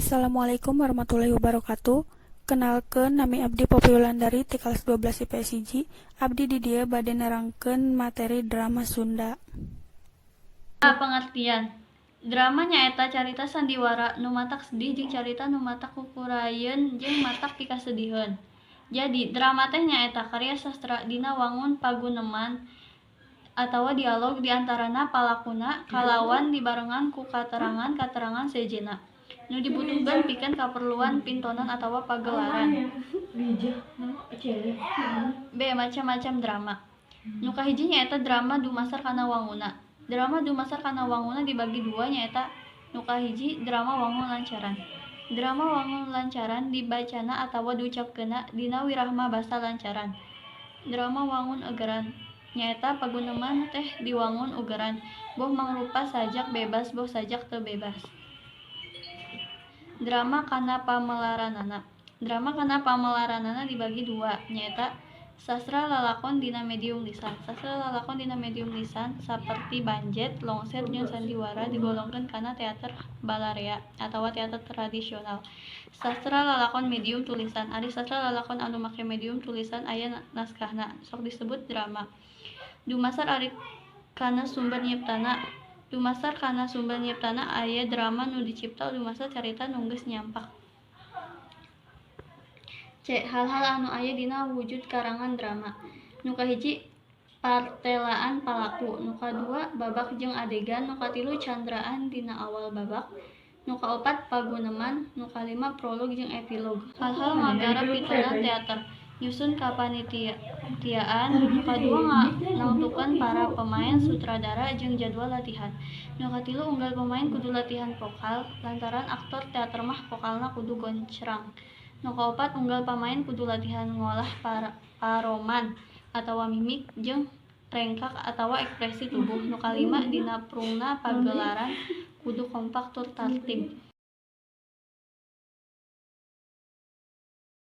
Assalamualaikum warahmatullahi wabarakatuh. Kenalkeun, nami abdi Popi Wulandari ti kelas 12 IPS 1. Abdi di dieu bade nerangkeun materi drama Sunda. Pengertian drama nyaeta carita sandiwara nu matak sedih jeung carita nu matak kukurayeun jeung matak pikasediheun. Jadi, drama teh nyaeta karya sastra dina wangun paguneman atawa dialog di antarana palakuna kalawan dibarengan ku katerangan-katerangan sejenna nu dibutuhkeun pikeun kaperluan pintonan atawa pagelaran. B. Macam-macam drama. Nu kahiji nyaeta drama dumasar kana wanguna. Drama dumasar kana wanguna dibagi dua, nyaeta nu kahiji drama wangun lancaran. Drama wangun lancaran dibacana atawa diucapkeunna dina wirahma basa lancaran. Drama wangun egeran nyaeta paguneman teh diwangun ugeran, boh mangrupa sajak bebas boh sajak teu bebas. Drama kana pamelaranana. Drama kana pamelaranana dibagi dua, nyaeta sastra lalakon dina medium lisan. Sastra lalakon dina medium lisan saperti banjet, longser jeung sandiwara digolongkeun kana teater balarea atawa teater tradisional. Sastra lalakon medium tulisan. Ari sastra lalakon anu make medium tulisan aya naskahna, sok disebut drama. Dumasar ari kana sumber nyiptana. Dumasar kana sumber nyiptana, aya drama nu dicipta dumasar carita nu geus nyampak. C. Hal-hal anu aya dina wujud karangan drama. Nu kahiji, partelaan palaku. Nu kadua, babak jeung adegan. Nu katilu, candraan dina awal babak. Nu kaopat, paguneman. Nu kalima, prolog jeung epilog. Hal-hal ngagarap pintonan teater: nyusun kapanitiaan. Nu kadua, nangtukeun para pemaen, sutradara jeung jadwal latihan. Nu katilu, unggal pemaen kudu latihan vokal lantaran aktor teater mah vokalna kudu goncrang. Nu kaopat, unggal pamaen kudu latihan ngolah paroman atawa mimik jeung rengkak atawa ekspresi tubuh. Nu kalima, dina prungna pagelaran kudu kompak tur tartib.